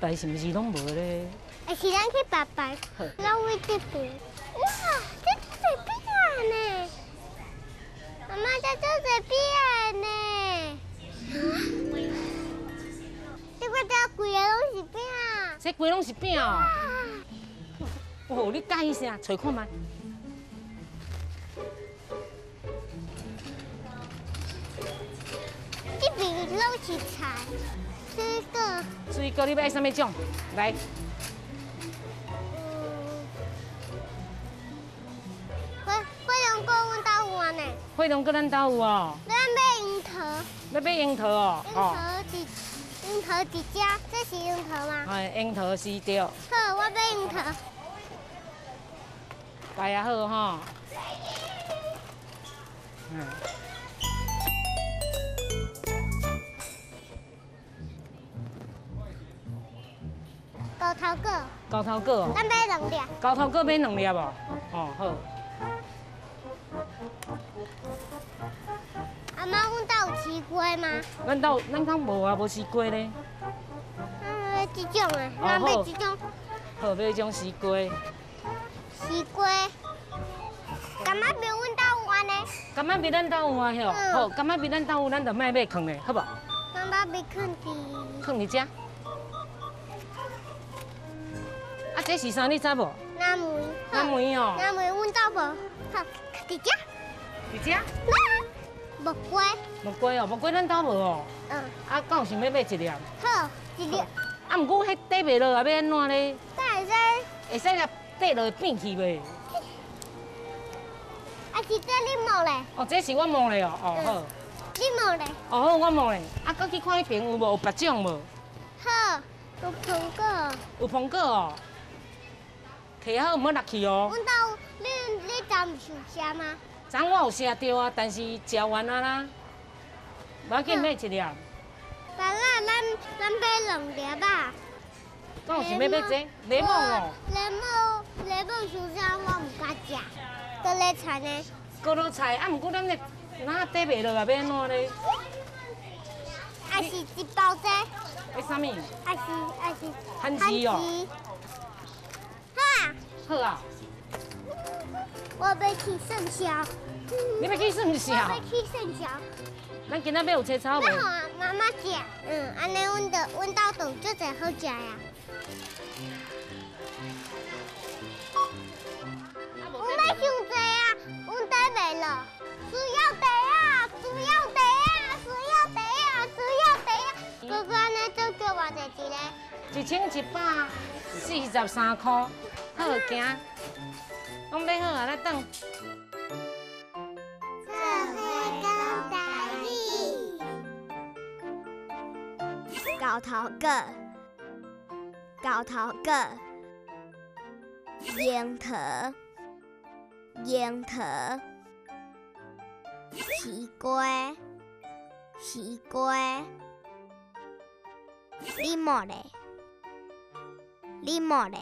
拜是毋是攏無咧？欸，是咱去拜拜，咱位這邊。哇，這足濟餅仔呢！媽媽，這足濟餅仔呢！這個這規个攏是餅。這規攏是餅哦。哦，你佮意啥？揣看覓。這邊攏是菜，水果。水果你欲愛啥物種？來。火龍果阮兜有啊呢。火龍果咱兜有哦。咱買櫻桃。欲買櫻桃哦。櫻桃佇櫻桃佇遮，這是櫻桃嗎？哎，櫻桃是對。好，我買櫻桃。擺也好吼。嗯。猴頭果。猴頭果哦。咱買兩粒。猴頭果買兩粒無？哦，好。阿媽，阮兜有絲瓜嗎？阮兜咱敢無啊，無絲瓜咧。咱買這種的，咱買這種。好，買這種絲瓜。絲瓜。柑仔蜜阮兜有啊呢。柑仔蜜咱兜有啊，吼。好，柑仔蜜咱兜有，咱就莫買囥咧，好無？柑仔蜜囥佇。囥佇遮。啊，這是啥？你知無？藍莓。藍莓哦。藍莓阮兜無，好，佇遮。佇遮。木瓜。木瓜哦，木瓜咱兜無哦。嗯。啊，敢有想欲買一粒？好，一粒。啊，毋過彼綴袂落啊，欲按怎咧？敢會使？會使共綴落會變去袂？啊，是這你摸咧？哦，這是我摸咧哦，哦好。你摸咧？哦好，我摸咧。啊，閣去看彼爿有無？有別種無？好，有蘋果。有蘋果哦。摕好，毋好落去哦。阮兜，你昨毋是有寫嗎？昨我有寫著啊，但是食完啊啦。無要緊，買一粒。芭樂，咱買兩粒吧。敢有想欲買這檸檬哦？檸檬，檸檬傷酸，我毋敢食。高麗菜呢？高麗菜啊，毋過咱的哪綴袂落啊，欲按怎咧？啊是一包這。彼啥物？啊是。番薯哦。好啊。好啊。我欲去算數。你欲去算數？我欲去算數。咱今仔欲有青草無？欲予媽媽食，嗯，按呢阮就阮兜就有足濟好食的。阮欲傷濟啊，阮綴袂落，需要茶啊，需要茶啊，需要茶啊，需要茶啊。哥哥按呢總共偌濟錢咧？1143塊，好行，攏買好啊，來轉。做伙講台語。猴頭果，猴頭果，櫻桃，櫻桃，絲瓜，絲瓜，你摸咧，你摸咧。